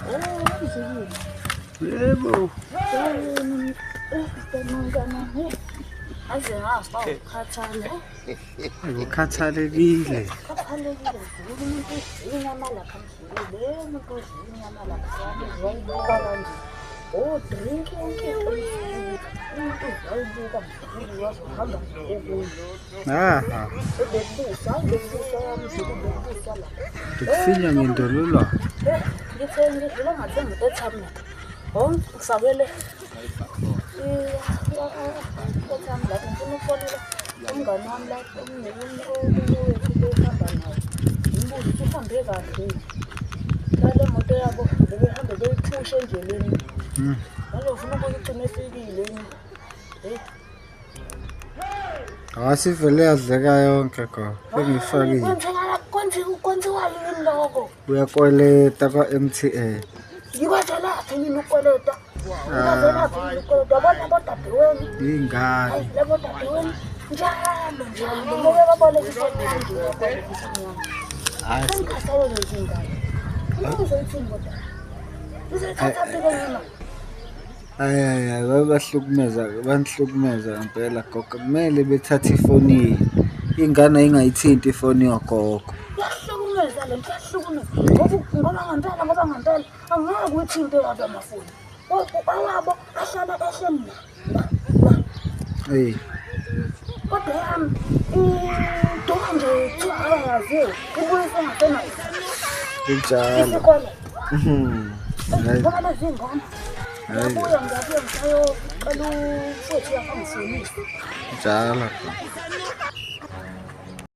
Oh, Yebo. Aze ngafa ukukhathala. Ukhathalekile. Khathalekile umuntu inyama lapha mzukulu, umuntu udla inyama lapha uzoyibuka kanje. Oh, drink yonke into umuntu uzoyibuka mzukulu wazohamba okuyo. Aha. Bekubusa, bekubusa mzukulu bekubusa la. Ndikufinya ngendololwane. Ngithe ngidlula ngathenga i-airtime lapha. Oh, ngisabele i-airtime lapha ngifuna ukufonela umngani wami lapha wethu behamba naye. Ngimbuze ukuthi uhambe kahle yini. Ngale moto yabo bebehambe beyiphusha endleleni. Ngazofuna ukuthi igcine ifikile yini. Hey, Asivele yadleka yonke gogo. Sengiyifakile. Kwenziwa yini lokho? Uyakweleta kwa-MTN. Ngikwazelaphi mina ukukweleta? Ngikwazelaphi mina ukukweleta? Yabona labodadewenu? Iy'ngane. Hayi, labodadewenu njalo njalo ngoba baboleka ifoni nje uyaboleka ifoni yami. Hayi. Sengikhathalele lezi ngane. Mina ngizoyithini kodwa? Ngizoyithatha phi le imali? Hayi hayi hayi babahlukumeza banihlukumeza ngempela gogo. Kumele bethathe ifoni yenu. Ingane ayingayithinti ifoni yogogo. Iyahlukumeza le nto, iyahlukumeza. Ngoba ngempela angeke uyithinte yabo amafoni. Awabo ahlala ehleli la la la. Eyi. Kodwa yami iduka nje kuthiwa akayaziwa ibuye isengasenayo Kunjalo. isikole. Hayi. Ngoba lezi ngane Hayi. ngiyabuya ngiyabuya ngisayocela umfowethu lapha angifonise. Njalo gogo.